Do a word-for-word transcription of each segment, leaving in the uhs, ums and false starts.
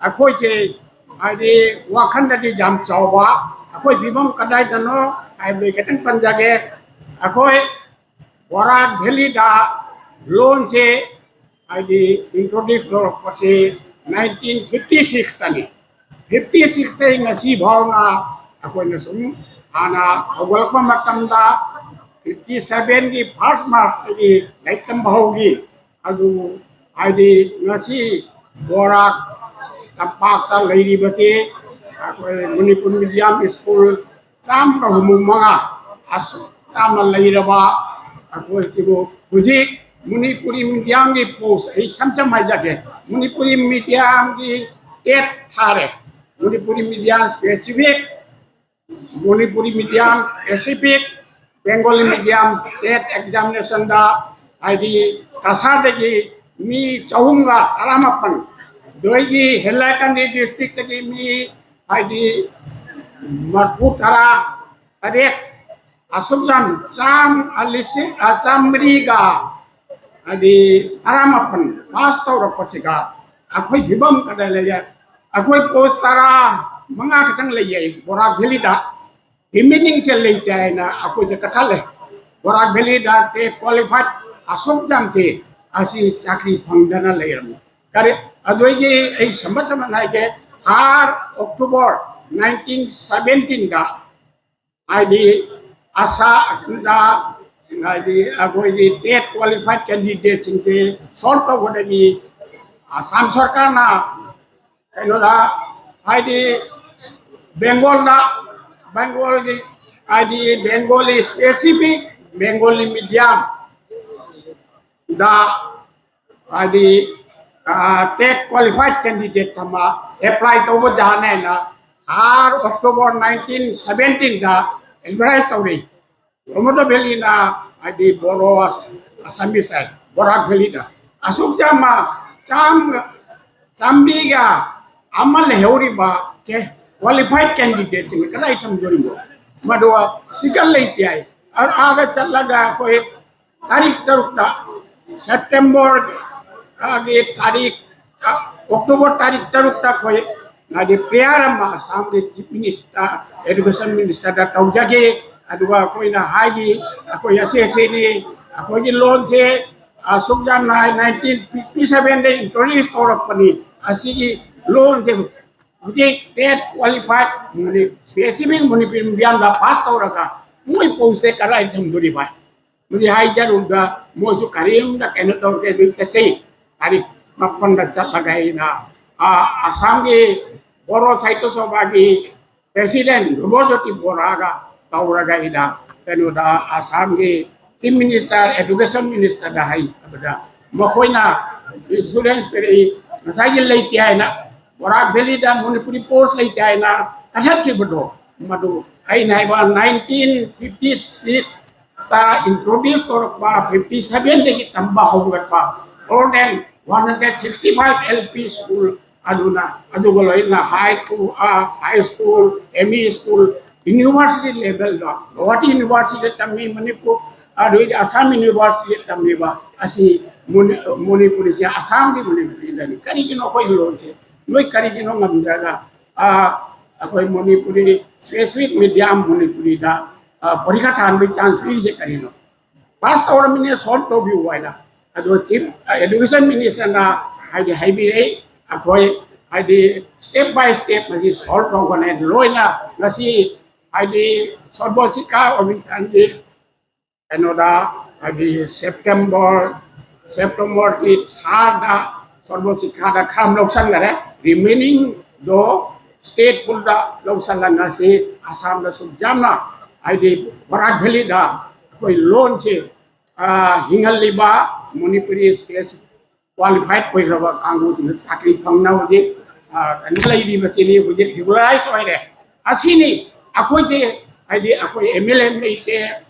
ꯑꯩꯈꯣꯏꯁꯦ ꯍꯥꯏꯗꯤ ꯋꯥꯈꯜꯗꯗꯤ ꯌꯥꯝ ꯆꯥꯎꯕ, ꯑꯩꯈꯣꯏ ꯐꯤꯕꯝ ꯀꯗꯥꯏꯗꯅꯣ ꯍꯥꯏꯕꯗꯨ ꯈꯤꯇꯪ ꯄꯟꯖꯒꯦ꯫ ꯑꯩꯈꯣꯏ ꯕꯣꯔꯥꯛ ꯚꯦꯂꯤꯗ ꯂꯣꯟꯁꯦ ꯍꯥꯏꯗꯤ ꯏꯟꯇ꯭ꯔꯣꯗ꯭ꯌꯨꯁ ꯇꯧꯔꯛꯄꯁꯦ ꯅꯥꯏꯟꯇꯤꯟ ꯐꯤꯐꯇꯤ ꯁꯤꯛꯁꯇꯅꯤ꯫ ꯐꯤꯐꯇꯤ ꯁꯤꯛꯁꯇꯩ ꯉꯁꯤ ꯐꯥꯎꯅ ꯑꯩꯈꯣꯏꯅ ꯁꯨꯝ ꯍꯥꯟꯅ ꯍꯧꯒꯠꯂꯛꯄ ꯃꯇꯝꯗ ꯐꯤꯐꯇꯤ ꯁꯚꯦꯟꯒꯤ ꯐꯥꯔꯁ ꯃꯥꯔꯆꯇꯒꯤ ꯂꯥꯏꯔꯤꯛ ꯇꯝꯕ ꯍꯧꯈꯤ꯫ ꯑꯗꯨ ꯍꯥꯏꯗꯤ ꯉꯁꯤ ꯕꯣꯔꯥꯛ ꯇꯝꯄꯥꯛꯇ ꯂꯩꯔꯤꯕꯁꯤ ꯑꯩꯈꯣꯏ ꯃꯅꯤꯄꯨꯔ ꯃꯤꯗꯤꯌꯝ ꯁ꯭ꯀꯨꯜ ꯆꯥꯝꯃꯒ ꯍꯨꯝꯐꯨ ꯃꯉꯥ ꯑꯁꯨꯛ ꯌꯥꯝꯅ ꯂꯩꯔꯕ ꯑꯩꯈꯣꯏꯁꯤꯕꯨ ꯍꯧꯖꯤꯛ ꯃꯅꯤꯄꯨꯔꯤ ꯃꯤꯗꯤꯌꯝꯒꯤ ꯄꯣꯁ ꯑꯩ ꯏꯁꯝ ꯁꯝ ꯍꯥꯏꯖꯒꯦ꯫ ꯃꯅꯤꯄꯨꯔꯤ ꯃꯤꯗꯤꯌꯝꯒꯤ ꯇꯦꯠ ꯊꯥꯔꯦ, Manipuri medium specific, Manipuri medium Pacific, Bengali medium ꯇꯦꯠ ꯑꯦꯛꯖꯥꯃꯤꯅꯦꯁꯟꯗ ꯍꯥꯏꯗꯤ ꯀꯁꯥꯔꯗꯒꯤ ꯃꯤ ꯆꯍꯨꯝꯒ ꯇꯔꯥꯃꯥꯄꯟ, ꯑꯗꯒꯤ ꯍꯦꯂꯥꯀꯟꯗꯤ ꯗꯤꯁꯇ꯭ꯔꯤꯛꯇꯒꯤ ꯃꯤ ꯍꯥꯏꯗꯤ ꯃꯔꯐꯨ ꯇꯔꯥ ꯇꯔꯦꯠ, ꯑꯁꯨꯛ ꯌꯥꯝ ꯆꯥꯝ ꯂꯤꯁꯤꯡ ꯆꯥꯃꯔꯤꯒ ꯍꯥꯏꯗꯤ ꯇꯔꯥꯃꯥꯄꯟ ꯄꯥꯁ ꯇꯧꯔꯛꯄꯁꯤꯒ ꯑꯩꯈꯣꯏ ꯐꯤꯕꯝ ꯀꯗꯥꯏ ꯂꯩꯌꯦ? ꯑꯩꯈꯣꯏ ꯄꯣꯁ ꯇꯔꯥ ꯃꯉꯥ ꯈꯛꯇꯪ ꯂꯩꯌꯦ ꯕꯣꯔꯥꯛ ꯚꯦꯂꯤꯗ꯫ ꯔꯤꯃꯦꯅꯤꯡꯁꯦ ꯂꯩꯇꯦ ꯍꯥꯏꯅ ꯑꯩꯈꯣꯏꯁꯦ ꯀꯛꯊꯠꯂꯦ꯫ ꯕꯣꯔꯥꯛ ꯚꯦꯂꯤꯗ ꯇꯦꯠ ꯀ꯭ꯋꯥꯂꯤꯐꯥꯏꯠ ꯑꯁꯨꯛ ꯌꯥꯝꯁꯦ ꯑꯁꯤ ꯆꯥꯀ꯭ꯔꯤ ꯐꯪꯗꯅ ꯂꯩꯔꯝꯃꯤ꯫ ꯀꯔꯤ ꯑꯗꯨꯒꯤ ꯑꯩ ꯁꯝꯕꯠ ꯁꯝꯕꯠ ꯍꯥꯏꯒꯦ, ꯊꯥꯔ ꯑꯣꯛꯇꯣꯕꯔ ꯅꯥꯏꯟꯇꯤꯟ ꯁꯚꯦꯟꯇꯤꯟꯗ ꯍꯥꯏꯗꯤ ꯑꯁꯥꯗ ꯍꯥꯏꯗꯤ ꯑꯩꯈꯣꯏꯒꯤ ꯇꯦꯠ ꯀ꯭ꯋꯥꯂꯤꯐꯥꯏꯠ ꯀꯦꯟꯗꯤꯗꯦꯠꯁꯤꯡꯁꯦ ꯁꯣꯜꯕ ꯇꯧꯕꯗꯒꯤ ꯑꯁꯥꯝ ꯁꯔꯀꯥꯔꯅ ꯀꯩꯅꯣꯗ ꯍꯥꯏꯗꯤ ꯕꯦꯡꯒꯣꯜꯗ, ꯕꯦꯡꯒꯣꯜꯒꯤ ꯍꯥꯏꯗꯤ ꯕꯦꯡꯒꯣꯂꯤ ꯁ꯭ꯄꯦꯁꯤꯐꯤꯛ ꯕꯦꯡꯒꯣꯂꯤ ꯃꯤꯗꯤꯌꯝꯗ ꯍꯥꯏꯗꯤ ꯇꯦꯠ ꯀ꯭ꯋꯥꯂꯤꯐꯥꯏꯠ ꯀꯦꯟꯗꯤꯗꯦꯠ ꯑꯃ ꯑꯦꯄ꯭ꯂꯥꯏ ꯇꯧꯕ ꯌꯥꯅꯦꯅ ꯊꯥꯔ ꯑꯣꯛꯇꯣꯕꯔ ꯅꯥꯏꯟꯇꯤꯟ ꯁꯚꯦꯟꯇꯤꯟꯗ ꯑꯦꯗꯚꯔꯇꯥꯏꯁ ꯇꯧꯔꯤ꯫ ꯄ꯭ꯔꯃꯣꯗ ꯚꯦꯂꯤꯅ ꯍꯥꯏꯗꯤ ꯕꯣꯔꯣ ꯑꯁꯥꯃꯤꯁ ꯍꯥꯏ ꯕꯣꯔꯥꯛ ꯚꯦꯂꯤꯗ ꯑꯁꯨꯛ ꯌꯥꯝꯅ ꯆꯥꯝ ꯆꯥꯝꯃꯔꯤꯒ ꯑꯃ ꯂꯩꯍꯧꯔꯤꯕ ꯀ꯭ꯋꯥꯂꯤꯐꯥꯏꯠ ꯀꯦꯟꯗꯤꯗꯦꯠꯁꯤꯡ ꯀꯗꯥꯏ ꯊꯝꯗꯣꯔꯤꯅꯣ? ꯃꯗꯨ ꯁꯤꯒ ꯂꯩꯇꯦ ꯍꯥꯏ꯫ ꯑꯥꯗ ꯆꯠꯂꯒ ꯑꯩꯈꯣꯏ ꯇꯥꯔꯤꯛ ꯇꯔꯨꯛꯇ ꯁꯦꯞꯇꯦꯝꯕꯔꯒꯤ ꯇꯥꯔꯤꯛ ꯑꯣꯛꯇꯣꯕꯔ ꯇꯥꯔꯤꯛ ꯇꯔꯨꯛꯇ ꯑꯩꯈꯣꯏ ꯍꯥꯏꯗꯤ ꯄ꯭ꯔꯦꯌꯔ ꯑꯃ ꯑꯁꯥꯝꯒꯤ ꯆꯤꯐ ꯃꯤꯅꯤꯁꯇꯔ, ꯑꯦꯗꯨꯀꯦꯁꯟ ꯃꯤꯅꯤꯁꯇꯔꯗ ꯇꯧꯖꯒꯦ꯫ ꯑꯗꯨꯒ ꯑꯩꯈꯣꯏꯅ ꯍꯥꯏꯈꯤ, ꯑꯩꯈꯣꯏ ꯑꯁꯤ ꯑꯁꯤꯅꯤ, ꯑꯩꯈꯣꯏꯒꯤ ꯂꯣꯟꯁꯦ ꯑꯁꯨꯛ ꯌꯥꯝꯅ ꯅꯥꯏꯟꯇꯤꯟ ꯐꯤꯐꯇꯤ ꯁꯚꯦꯟꯗ ꯏꯟꯇ꯭ꯔꯣꯗ꯭ꯌꯨꯁ ꯇꯧꯔꯛꯄꯅꯤ꯫ ꯑꯁꯤꯒꯤ ꯂꯣꯟꯁꯦ ꯍꯧꯖꯤꯛ ꯇꯦꯠ ꯀ꯭ꯋꯥꯂꯤꯐꯥꯏꯠ, ꯁ꯭ꯄꯦꯁꯤꯐꯤꯛ ꯃꯅꯤꯄꯨꯔꯤ ꯃꯤꯗꯤꯌꯝꯗ ꯄꯥꯁ ꯇꯧꯔꯒ ꯃꯣꯏ ꯄꯣꯁꯦ ꯀꯗꯥꯏ ꯊꯝꯗꯣꯔꯤꯕ? ꯃꯁꯤ ꯍꯥꯏꯖꯔꯨꯕꯗ ꯃꯣꯏꯁꯨ ꯀꯔꯤꯝꯇ ꯀꯩꯅꯣ ꯇꯧꯔꯒꯦ꯫ ꯑꯗꯨ ꯆꯠꯆꯩ꯫ ꯇꯥꯔꯤꯛ ꯃꯥꯄꯟꯗ ꯆꯠꯂꯒ ꯑꯩꯅ, ꯑ, ꯑꯁꯥꯝꯒꯤ ꯕꯣꯔꯣ ꯁꯥꯍꯤꯇ꯭ꯌ ꯁꯚꯥꯒꯤ ꯄ꯭ꯔꯦꯁꯤꯗꯦꯟ ꯙ꯭ꯔꯨꯕꯖꯣꯇꯤ ꯕꯣꯔꯥꯒ ꯇꯧꯔꯒ ꯑꯩꯅ ꯀꯩꯅꯣꯗ ꯑꯁꯥꯝꯒꯤ ꯆꯤꯐ ꯃꯤꯅꯤꯁꯇꯔ, ꯑꯦꯗꯨꯀꯦꯁꯟ ꯃꯤꯅꯤꯁꯇꯔꯗ ꯍꯥꯏꯕꯗ ꯃꯈꯣꯏꯅ ꯑꯦꯁꯨꯔꯦꯟꯁ ꯄꯤꯔꯛꯏ꯫ ꯉꯁꯥꯏꯒꯤ ꯂꯩꯇꯦ ꯍꯥꯏꯅ, ꯕꯔꯥꯛ ꯚꯦꯂꯤꯗ ꯃꯅꯤꯄꯨꯔꯤ ꯄꯣꯁ ꯂꯩꯇꯦ ꯍꯥꯏꯅ ꯀꯟꯊꯠꯈꯤꯕꯗꯣ, ꯃꯗꯨ ꯑꯩꯅ ꯍꯥꯏꯕ ꯅꯥꯏꯟꯇꯤꯟ ꯐꯤꯐꯇꯤ ꯁꯤꯛꯁꯇ ꯏꯟꯇ꯭ꯔꯣꯗ꯭ꯌꯨꯁ ꯇꯧꯔꯛꯄ, ꯐꯤꯐꯇꯤ ꯁꯚꯦꯟꯗꯒꯤ ꯇꯝꯕ ꯍꯧꯔꯛꯄ, more than one hundred sixty five L P school, ꯑꯗꯨꯅ, ꯑꯗꯨꯒ ꯂꯣꯏꯅꯅ ꯍꯥꯏ ꯁ꯭ꯀꯨꯜ, ꯑ, high school, M E school, university ꯂꯦꯚꯦꯜꯗ, ꯒꯧꯍꯥꯇꯤ ꯌꯨꯅꯤꯚꯔꯁꯤꯇꯤꯗ ꯇꯝꯃꯤ ꯃꯅꯤꯄꯨꯔ, ꯑꯗꯨꯗꯒꯤ ꯑꯁꯥꯝ ꯌꯨꯅꯤꯚꯔꯁꯤꯇꯤꯗ ꯇꯝꯃꯤꯕ ꯑꯁꯤ ꯃꯅꯤ-, ꯃꯅꯤꯄꯨꯔꯤꯁꯦ ꯑꯁꯥꯝꯒꯤ ꯃꯅꯤꯄꯨꯔꯤꯗꯅꯤ꯫ ꯀꯔꯤꯒꯤꯅꯣ ꯑꯩꯈꯣꯏ ꯂꯣꯟꯁꯦ ꯅꯣꯏ ꯀꯔꯤꯒꯤꯅꯣ ꯉꯝꯗ꯭ꯔꯒ, ꯑ, ꯑꯩꯈꯣꯏ ꯃꯅꯤꯄꯨꯔꯤ ꯁ꯭ꯄꯦꯁꯤꯐꯤꯛ ꯃꯤꯗꯤꯌꯝ ꯃꯅꯤꯄꯨꯔꯤꯗ, ꯑ, ꯄꯔꯤꯈꯥ ꯊꯥꯍꯟꯕꯒꯤ ꯆꯥꯟꯁ ꯄꯤꯔꯤꯁꯦ ꯀꯔꯤꯅꯣ? ꯄꯥꯁ ꯇꯧꯔꯃꯤꯅ ꯁꯣꯜꯕ ꯇꯧꯕꯤꯌꯨ ꯍꯥꯏꯅ꯫ ꯑꯗꯣ ꯆꯤꯐ, ꯑ, ꯑꯦꯗꯨꯀꯦꯁꯟ ꯃꯤꯅꯤꯁꯇꯔꯅ ꯍꯥꯏꯗꯤ ꯍꯥꯏꯕꯤꯔꯛꯏ, ꯑꯩꯈꯣꯏ ꯍꯥꯏꯗꯤ step by step ꯃꯁꯤ ꯁꯣꯜꯕ ꯇꯧꯒꯅꯤ꯫ ꯂꯣꯏꯅ ꯉꯁꯤ ꯍꯥꯏꯗꯤ ꯁꯣꯜꯕ ꯁꯤꯀꯥ ꯑꯣꯏꯕ ꯀꯩꯅꯣꯗ ꯍꯥꯏꯗꯤ ꯁꯦꯞꯇꯦꯝꯕꯔ, ꯁꯦꯞꯇꯦꯝꯕꯔꯒꯤ ꯊꯥꯗ ꯁꯣꯜꯕ ꯁꯤꯀꯥꯗ ꯈꯔ ꯑꯃ ꯂꯧꯁꯟꯈꯔꯦ꯫ ꯔꯤꯃꯦꯅꯤꯡꯗꯣ ꯁ꯭ꯇꯦꯠ ꯄꯨꯜꯗ ꯂꯧꯁꯜꯂꯒ ꯁꯤ ꯑꯁꯥꯝꯗ ꯁꯨꯛ ꯌꯥꯝꯅ ꯍꯥꯏꯗꯤ ꯕꯔꯥꯛ ꯚꯦꯂꯤꯗ ꯑꯩꯈꯣꯏ ꯂꯣꯟꯁꯦ, ꯑ, ꯍꯤꯡꯍꯜꯂꯤꯕ ꯃꯅꯤꯄꯨꯔꯤ ꯁ꯭ꯄꯦꯁ ꯀ꯭ꯋꯥꯂꯤꯐꯥꯏꯠ ꯑꯣꯏꯈ꯭ꯔꯕ ꯀꯥꯡꯕꯨꯁꯤꯡꯅ ꯆꯥꯀ꯭ꯔꯤ ꯐꯪꯅꯕꯒꯤ, ꯑ, ꯀꯩꯅꯣ ꯂꯩꯔꯤꯕꯁꯤꯅꯤ ꯍꯧꯖꯤꯛ ꯔꯤꯒꯨꯂꯔꯥꯏꯁ ꯑꯣꯏꯔꯦ꯫ ꯑꯁꯤꯅꯤ ꯑꯩꯈꯣꯏꯁꯦ, ꯍꯥꯏꯗꯤ ꯑꯩꯈꯣꯏ ꯑꯦꯝ ꯑꯦꯜ ꯑꯦ ꯑꯃ ꯂꯩꯇꯦ,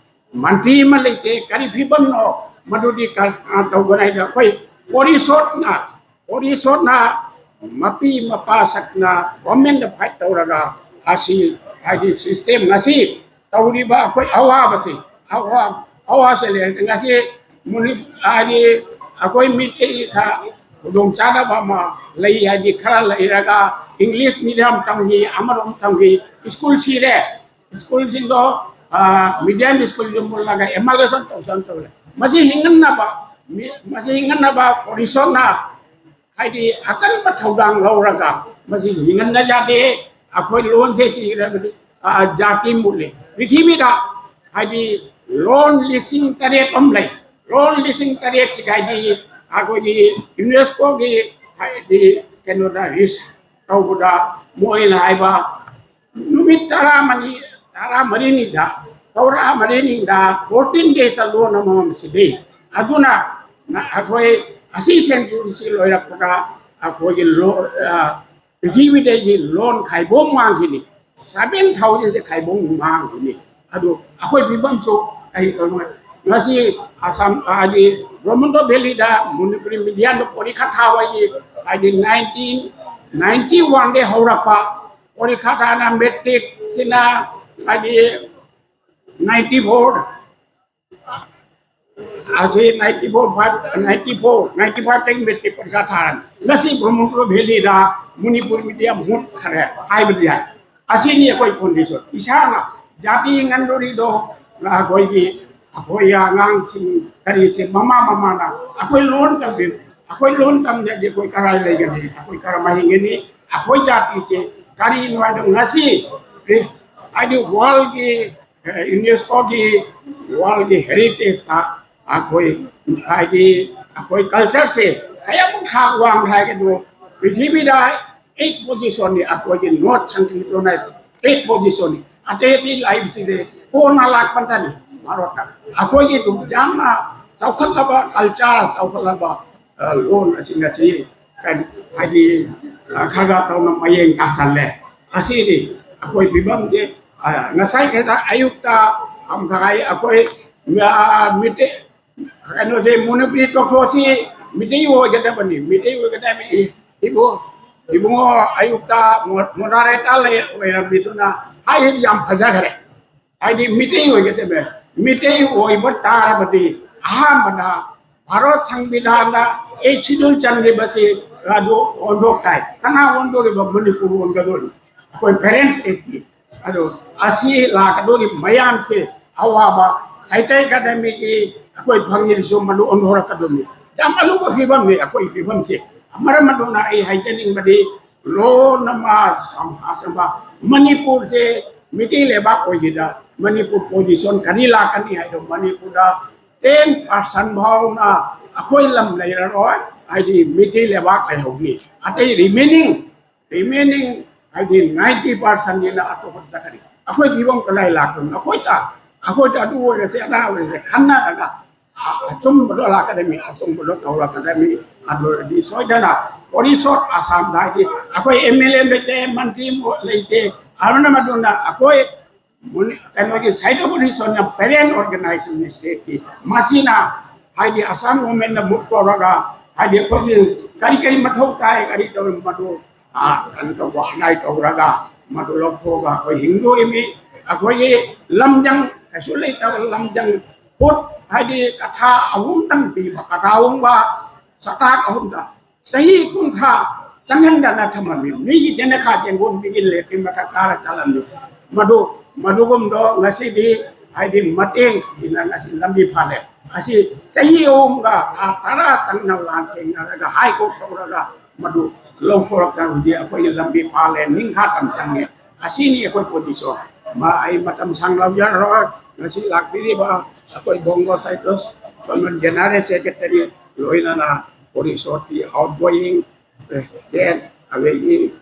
ꯃꯟꯇ꯭ꯔꯤ ꯑꯃ ꯂꯩꯇꯦ, ꯀꯔꯤ ꯐꯤꯕꯝꯅꯣ? ꯃꯗꯨꯗꯤ ꯀ-, ꯑ, ꯇꯧꯒꯅꯤ ꯍꯥꯏꯗꯤ ꯑꯩꯈꯣꯏ ꯄꯣꯔꯤꯁꯣꯠꯅ, ꯄꯣꯔꯤꯁꯣꯠꯅ ꯃꯄꯤ ꯃꯄꯥ ꯁꯛꯅ ꯒꯣꯔꯃꯦꯟꯗ ꯐꯥꯏꯠ ꯇꯧꯔꯒ ꯑꯁꯤ ꯍꯥꯏꯗꯤ ꯁꯤꯁꯇꯦꯝ ꯉꯁꯤ ꯇꯧꯔꯤꯕ ꯑꯩꯈꯣꯏ ꯑꯋꯥꯕꯁꯤ, ꯑꯋꯥ-, ꯑꯋꯥꯁꯦ ꯂꯩꯔꯦ꯫ ꯉꯁꯤ ꯃꯨꯅꯤ-, ꯍꯥꯏꯗꯤ ꯑꯩꯈꯣꯏ ꯃꯤꯇꯩ ꯈꯔ ꯈꯨꯗꯣꯡ ꯆꯥꯗꯕ ꯑꯃ ꯂꯩ꯫ ꯍꯥꯏꯗꯤ ꯈꯔ ꯂꯩꯔꯒ ꯏꯪꯂꯤꯁ ꯃꯤꯗꯤꯌꯝ ꯇꯝꯈꯤ, ꯑꯃꯔꯣꯝ ꯇꯝꯈꯤ, ꯁ꯭ꯀꯨꯜ ꯁꯤꯔꯦ꯫ ꯁ꯭ꯀꯨꯜꯁꯤꯡꯗꯣ ꯃꯤꯗꯤꯌꯝ ꯁ꯭ꯀꯨꯜꯗ ꯃꯨꯜꯂꯒ ꯑꯦꯃꯥꯂꯦꯁꯟ ꯇꯧꯁꯟ ꯇꯧꯔꯦ꯫ ꯃꯁꯤ ꯍꯤꯡꯍꯟꯅꯕ, ꯃꯤ- ꯃꯁꯤ ꯍꯤꯡꯍꯟꯅꯕ ꯄꯣꯂꯤꯁꯣꯅ ꯍꯥꯏꯗꯤ ꯑꯀꯟꯕ ꯊꯧꯗꯥꯡ ꯂꯧꯔꯒ ꯃꯁꯤ ꯍꯤꯡꯍꯟꯕ ꯌꯥꯗꯦ꯫ ꯑꯩꯈꯣꯏ ꯂꯣꯟꯁꯦ ꯁꯤꯔꯕꯗꯤ, ꯑ, ꯖꯥꯇꯤ ꯃꯨꯠꯂꯦ꯫ ꯄ꯭ꯔꯤꯊꯤꯕꯤꯗ ꯍꯥꯏꯗꯤ ꯂꯣꯟ ꯂꯤꯁꯤꯡ ꯇꯔꯦꯠ ꯑꯃ ꯂꯩ꯫ ꯂꯣꯟ ꯂꯤꯁꯤꯡ ꯇꯔꯦꯠꯁꯤꯒ ꯍꯥꯏꯗꯤ ꯑꯩꯈꯣꯏꯒꯤ ꯌꯨꯅꯦꯁꯀꯣꯒꯤ ꯍꯥꯏꯗꯤ ꯀꯩꯅꯣꯗ ꯔꯤꯁ ꯇꯧꯕꯗ ꯃꯣꯏꯅ ꯍꯥꯏꯕ ꯅꯨꯃꯤꯠ ꯇꯔꯥꯃꯔꯤ, ꯇꯔꯥꯃꯔꯤꯅꯤꯗ, ꯇꯔꯥꯃꯔꯤꯅꯤꯗ fourteen days ꯂꯣꯟ ꯑꯃꯃꯝ ꯁꯤꯗꯤ꯫ ꯑꯗꯨꯅ ꯅ-, ꯑꯩꯈꯣꯏ ꯑꯁꯤ ꯁꯦꯟꯆꯨꯔꯤꯁꯤ ꯂꯣꯏꯔꯛꯄꯗ ꯑꯩꯈꯣꯏꯒꯤ ꯂꯣ-, ꯑ, ꯄ꯭ꯔꯤꯊꯤꯕꯤꯗꯒꯤ ꯂꯣꯟ ꯈꯥꯏꯕꯣꯡ ꯃꯥꯡꯈꯤꯅꯤ꯫ Seven thousand ꯁꯦ ꯈꯥꯏꯕꯣꯡ ꯃꯥꯡꯈꯤꯅꯤ꯫ ꯑꯗꯨ ꯑꯩꯈꯣꯏ ꯐꯤꯕꯝꯁꯨ ꯀꯔꯤ ꯇꯧꯅꯤ? ꯉꯁꯤ ꯑꯁꯥꯝ, ꯍꯥꯏꯗꯤ ꯕ꯭ꯔꯍꯃꯄꯨꯇ꯭ꯔ ꯚꯦꯂꯤꯗ ꯃꯅꯤꯄꯨꯔꯤ ꯃꯤꯗꯤꯌꯝꯗ ꯄꯣꯔꯤꯈꯥ ꯊꯥꯕꯒꯤ, ꯍꯥꯏꯗꯤ nineteen ninety one ꯗꯒꯤ ꯍꯧꯔꯛꯄ ꯄꯣꯔꯤꯈꯥ ꯊꯥꯅ ꯃꯦꯇ꯭ꯔꯤꯛꯁꯤꯅ ꯍꯥꯏꯗꯤ ninety four, ꯑꯁꯤ ninety four, five, ninety four, ninety five ꯇꯒꯤ ꯃꯦꯇ꯭ꯔꯤꯛ ꯄꯔꯤꯈꯥ ꯊꯥꯔꯅꯤ꯫ ꯉꯁꯤ ꯕ꯭ꯔꯍꯃꯄꯨꯇ꯭ꯔ ꯚꯦꯂꯤꯗ ꯃꯅꯤꯄꯨꯔ ꯃꯤꯗꯤꯌꯝ ꯃꯨꯠꯈ꯭ꯔꯦ ꯍꯥꯏꯕꯗꯤ ꯌꯥꯏ꯫ ꯑꯁꯤꯅꯤ ꯑꯩꯈꯣꯏ ꯀꯣꯟꯗꯤꯁꯟ꯫ ꯏꯁꯥꯅ ꯖꯥꯇꯤ ꯉꯟꯗꯣꯔꯤꯗꯣ ꯑꯩꯈꯣꯏꯒꯤ, ꯑꯩꯈꯣꯏ ꯑꯉꯥꯡꯁꯤꯡ ꯀꯔꯤꯁꯦ ꯃꯃꯥ ꯃꯃꯥꯅ ꯑꯩꯈꯣꯏ ꯂꯣꯟ ꯇꯝꯕꯤꯌꯨ, ꯑꯩꯈꯣꯏ ꯂꯣꯟ ꯇꯝꯗ꯭ꯔꯗꯤ ꯑꯩꯈꯣꯏ ꯀꯔꯥꯏ ꯂꯩꯒꯅꯤ, ꯑꯩꯈꯣꯏ ꯀꯔꯝꯍꯥꯏꯅ ꯍꯤꯡꯒꯅꯤ? ꯑꯩꯈꯣꯏ ꯖꯥꯇꯤꯁꯦ ꯀꯔꯤꯅꯣ ꯍꯥꯏꯗꯣ ꯉꯁꯤ ꯍꯥꯏꯗꯤ ꯋꯥꯔꯜꯒꯤ, ꯌꯨꯅꯦꯁꯀꯣꯒꯤ ꯋꯥꯔꯜꯒꯤ ꯍꯦꯔꯤꯇꯦꯖꯇ ꯑꯩꯈꯣꯏ ꯍꯥꯏꯗꯤ ꯑꯩꯈꯣꯏ ꯀꯜꯆꯔꯁꯦ ꯀꯌꯥꯃꯨꯛ ꯊꯥꯛ ꯋꯥꯡꯈ꯭ꯔꯦ ꯍꯥꯏꯒꯗꯣ ꯄ꯭ꯔꯤꯊꯤꯕꯤꯗ eight position ꯅꯤ ꯑꯩꯈꯣꯏꯒꯤ ꯅꯣꯔꯠ ꯁꯦꯟꯇ꯭ꯔꯦꯜ ꯂꯣꯟ ꯍꯥꯏ eight position ꯅꯤ꯫ ꯑꯇꯩ ꯑꯇꯩ ꯂꯥꯛꯏꯕꯁꯤꯗꯤ ꯀꯣꯟꯅ ꯂꯥꯛꯄ ꯅꯠꯇꯅꯤ꯫ ꯚꯥꯔꯠꯇ ꯑꯩꯈꯣꯏꯒꯤ ꯑꯗꯨꯝ ꯌꯥꯝꯅ ꯆꯥꯎꯈꯠꯂꯕ ꯀꯜꯆꯔ, ꯆꯥꯎꯈꯠꯂꯕ, ꯑ, ꯂꯣꯟ ꯑꯁꯤ ꯉꯁꯤ ꯀꯩꯅꯣ ꯍꯥꯏꯗꯤ, ꯑ, ꯈꯔ ꯈꯔ ꯇꯧꯅ ꯃꯌꯦꯡ ꯇꯥꯁꯜꯂꯦ꯫ ꯑꯁꯤꯗꯤ ꯑꯩꯈꯣꯏ ꯐꯤꯕꯝꯗꯤ, ꯑ, ꯉꯁꯥꯏ ꯈꯛꯇ ꯑꯌꯨꯛꯇ ꯑꯃꯈꯛ ꯍꯥꯏ ꯑꯩꯈꯣꯏ, ꯑ, ꯃꯤꯇꯩ ꯀꯩꯅꯣꯁꯦ ꯃꯅꯤꯄꯨꯔꯤ ꯇꯣꯛꯊꯣꯛꯑꯁꯤ, ꯃꯤꯇꯩ ꯑꯣꯏꯒꯗꯕꯅꯤ, ꯃꯤꯇꯩ ꯑꯣꯏꯒꯗꯕꯅꯤ꯫ ꯏꯕꯨ-, ꯏꯕꯨꯡꯉꯣ ꯑꯌꯨꯛꯇ ꯃꯣ-, ꯃꯣꯗꯔꯦꯇꯔ ꯂꯩ-, ꯑꯣꯏꯔꯝꯃꯤꯗꯨꯅ ꯍꯥꯏꯔꯤꯗꯤ ꯌꯥꯝ ꯐꯖꯈ꯭ꯔꯦ꯫ ꯍꯥꯏꯗꯤ ꯃꯤꯇꯩ ꯑꯣꯏꯒꯗꯕꯅꯦ꯫ ꯃꯤꯇꯩ ꯑꯣꯏꯕ ꯇꯥꯔꯕꯗꯤ ꯑꯍꯥꯟꯕꯗ ꯚꯥꯔꯠ ꯁꯪꯕꯤꯙꯥꯟꯗ ꯑꯩꯠ ꯁꯦꯗ꯭ꯌꯨꯜ ꯆꯟꯈ꯭ꯔꯤꯕꯁꯤ ꯑꯗꯨ ꯑꯣꯟꯊꯣꯛ ꯇꯥꯏ꯫ ꯀꯅꯥ ꯑꯣꯟꯊꯣꯛꯏꯕ? ꯃꯅꯤꯄꯨꯔ ꯑꯣꯟꯒꯗꯣꯏꯅꯤ꯫ ꯑꯩꯈꯣꯏ ꯄꯦꯔꯦꯟꯁ ꯑꯦꯛꯀꯤ ꯑꯗꯨ ꯑꯁꯤ ꯂꯥꯛꯀꯗꯧꯔꯤꯕ ꯃꯌꯥꯝꯁꯦ ꯑꯋꯥꯕ ꯁꯥꯍꯤꯇ꯭ꯌ ꯑꯦꯀꯥꯗꯃꯤꯒꯤ ꯑꯩꯈꯣꯏ ꯐꯪꯉꯤꯁꯨ ꯃꯗꯨ ꯑꯣꯟꯊꯣꯔꯛꯀꯗꯣꯏꯅꯤ꯫ ꯌꯥꯝ ꯑꯂꯨꯕ ꯐꯤꯕꯝꯅꯤ ꯑꯩꯈꯣꯏ ꯐꯤꯕꯝꯁꯦ꯫ ꯃꯔꯝ ꯑꯗꯨꯅ ꯑꯩ ꯍꯥꯏꯖꯅꯤꯡꯕꯗꯤ ꯂꯣꯟ ꯑꯃ ꯁꯃꯥꯖ ꯑꯃ ꯃꯅꯤꯄꯨꯔꯁꯦ ꯃꯤꯇꯩ ꯂꯩꯕꯥꯛ ꯑꯣꯏꯈꯤꯗ ꯃꯅꯤꯄꯨꯔ ꯄꯣꯖꯤꯁꯟ ꯀꯔꯤ ꯂꯥꯛꯀꯅꯤ ꯍꯥꯏꯗꯣ ꯃꯅꯤꯄꯨꯔꯗ ꯇꯦꯟ ꯄꯥꯔꯁꯦꯟ ꯐꯥꯎꯅ ꯑꯩꯈꯣꯏ ꯂꯝ ꯂꯩꯔꯔꯣꯏ꯫ ꯍꯥꯏꯗꯤ ꯃꯤꯇꯩ ꯂꯩꯕꯥꯛ ꯂꯩꯍꯧꯅꯤ꯫ ꯑꯇꯩ ꯔꯤꯃꯦꯅꯤꯡ ꯔꯤꯃꯦꯅꯤꯡ ꯍꯥꯏꯗꯤ ꯅꯥꯏꯟꯇꯤ ꯄꯥꯔꯁꯦꯟꯅꯤꯅ ꯑꯇꯣꯞꯄ ꯆꯠꯈ꯭ꯔꯦ꯫ ꯑꯩꯈꯣꯏ ꯐꯤꯕꯝ ꯀꯗꯥꯏ ꯂꯥꯛꯇꯣꯏꯅꯣ? ꯑꯩꯈꯣꯏꯗ ꯑꯩꯈꯣꯏꯗ ꯑꯗꯨ ꯑꯣꯏꯔꯁꯦ ꯑꯗꯥ ꯑꯣꯏꯔꯁꯦ ꯈꯟꯅꯔꯒ ꯑ- ꯑꯆꯨꯝꯕꯗꯣ ꯂꯥꯛꯀꯗꯕꯅꯤ꯫ ꯑꯆꯨꯝꯕꯗꯣ ꯇꯧꯔꯛꯀꯗꯕꯅꯤ꯫ ꯑꯗꯨ ꯑꯣꯏꯔꯗꯤ ꯁꯣꯏꯗꯅ ꯑꯣꯔꯤꯁꯣꯠ ꯑꯁꯥꯝꯗ ꯍꯥꯏꯗꯤ ꯑꯩꯈꯣꯏ ꯑꯦꯝ ꯑꯦꯜ ꯑꯦ ꯂꯩꯇꯦ, ꯃꯟꯇ꯭ꯔꯤ ꯂꯩꯇꯦ꯫ ꯑꯗꯨꯅ ꯃꯗꯨꯅ ꯑꯩꯈꯣꯏ ꯃꯨꯅꯤ- ꯀꯩꯅꯣꯒꯤ ꯁꯥꯍꯤꯇ꯭ꯌ ꯄꯔꯤꯁꯠꯅ ꯄꯦꯔꯦꯟ ꯑꯣꯔꯒꯅꯥꯏꯖꯦꯁꯟ ꯁ꯭ꯇꯦꯠꯀꯤ ꯃꯁꯤꯅ ꯍꯥꯏꯗꯤ ꯑꯁꯥꯝ ꯒꯣꯔꯃꯦꯟꯅ ꯃꯨꯚ ꯇꯧꯔꯒ ꯍꯥꯏꯗꯤ ꯑꯩꯈꯣꯏꯒꯤ ꯀꯔꯤ ꯀꯔꯤ ꯃꯊꯧ ꯇꯥꯏ ꯀꯔꯤ ꯇꯧꯔꯤ ꯃꯗꯨ ꯑ, ꯀꯩꯅꯣ ꯇꯧꯕ ꯑꯅꯥꯏ ꯇꯧꯔꯒ ꯃꯗꯨ ꯂꯧꯊꯣꯛꯑꯒ ꯑꯩꯈꯣꯏ ꯍꯤꯡꯗꯣꯔꯤꯃꯤ꯫ ꯑꯩꯈꯣꯏꯒꯤ ꯂꯝꯖꯪ ꯀꯩꯁꯨ ꯂꯩꯇꯕ ꯂꯝꯖꯪ ꯐꯨꯠ ꯍꯥꯏꯗꯤ ꯀꯊꯥ ꯑꯍꯨꯝꯗꯪ ꯄꯤꯕ ꯀꯊꯥ ꯑꯍꯨꯝꯒ ꯆꯇꯥꯛ ꯑꯍꯨꯝꯗ ꯆꯍꯤ ꯀꯨꯟꯊ꯭ꯔꯥ ꯆꯪꯍꯟꯗꯅ ꯊꯝꯃꯝꯃꯤ꯫ ꯃꯤꯒꯤ ꯖꯦꯅꯦꯈꯥ ꯖꯦꯡꯒꯣꯟ ꯃꯤꯒꯤ ꯂꯦꯇ꯭ꯔꯤꯟ ꯃꯊꯛ ꯀꯥꯔ ꯆꯠꯂꯝꯃꯤ꯫ ꯃꯗꯨ ꯃꯗꯨꯒꯨꯝꯗꯣ ꯉꯁꯤꯗꯤ ꯍꯥꯏꯗꯤ ꯃꯇꯦꯡ ꯄꯤꯅ ꯉꯁꯤ ꯂꯝꯕꯤ ꯐꯥꯜꯂꯦ꯫ ꯑꯁꯤ ꯆꯍꯤ ꯑꯍꯨꯝꯒ ꯊꯥ ꯇꯔꯥ ꯆꯪꯅ ꯂꯥꯟ ꯊꯦꯡꯅꯔꯒ ꯍꯥꯏ ꯀꯣꯔꯠ ꯇꯧꯔꯒ ꯃꯗꯨ ꯂꯧꯊꯣꯔꯛꯇꯅ ꯍꯧꯖꯤꯛ ꯑꯩꯈꯣꯏꯒꯤ ꯂꯝꯕꯤ ꯐꯥꯜꯂꯦ꯫ ꯅꯤꯡꯈꯥ ꯇꯝ ꯆꯪꯉꯦ꯫ ꯑꯁꯤꯅꯤ ꯑꯩꯈꯣꯏ ꯄꯣꯖꯤꯁꯟ꯫ ꯃ- ꯑꯩ ꯃꯇꯝ ꯁꯥꯡ ꯂꯧꯖꯔꯔꯣꯏ꯫ ꯉꯁꯤ ꯂꯥꯛꯄꯤꯔꯤꯕ ꯑꯩꯈꯣꯏ ꯕꯣꯡꯒꯣ ꯁꯥꯍꯤꯇ꯭ꯌ ꯁꯪꯒꯠ ꯖꯦꯅꯔꯦꯜ ꯁꯦꯀ꯭ꯔꯦꯇꯔꯤ ꯂꯣꯏꯅꯅ ꯄꯣꯔꯤꯁꯣꯠꯀꯤ ꯑꯥꯎꯠꯒꯣꯌꯤꯡ ꯄ꯭ꯔꯦꯁꯤꯗꯦꯟꯠ ꯑꯗꯒꯤ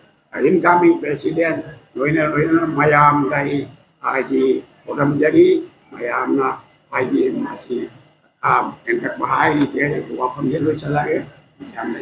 ꯏꯟꯀꯃꯤꯡ ꯄ꯭ꯔꯦꯁꯤꯗꯦꯟꯠ ꯂꯣꯏꯅ ꯂꯣꯏꯅꯅ ꯃꯌꯥꯝꯗ ꯑꯩ ꯍꯥꯏꯗꯤ ꯈꯨꯔꯨꯝꯖꯔꯤ꯫ ꯃꯌꯥꯝꯅ ꯍꯥꯏꯗꯤ ꯃꯁꯤ ꯍꯦꯟꯒꯠꯄ ꯍꯥꯏꯔꯤꯁꯦ ꯋꯥꯐꯝꯁꯦ ꯂꯣꯏꯁꯤꯜꯂꯛꯑꯦ꯫ ꯌꯥꯝꯅ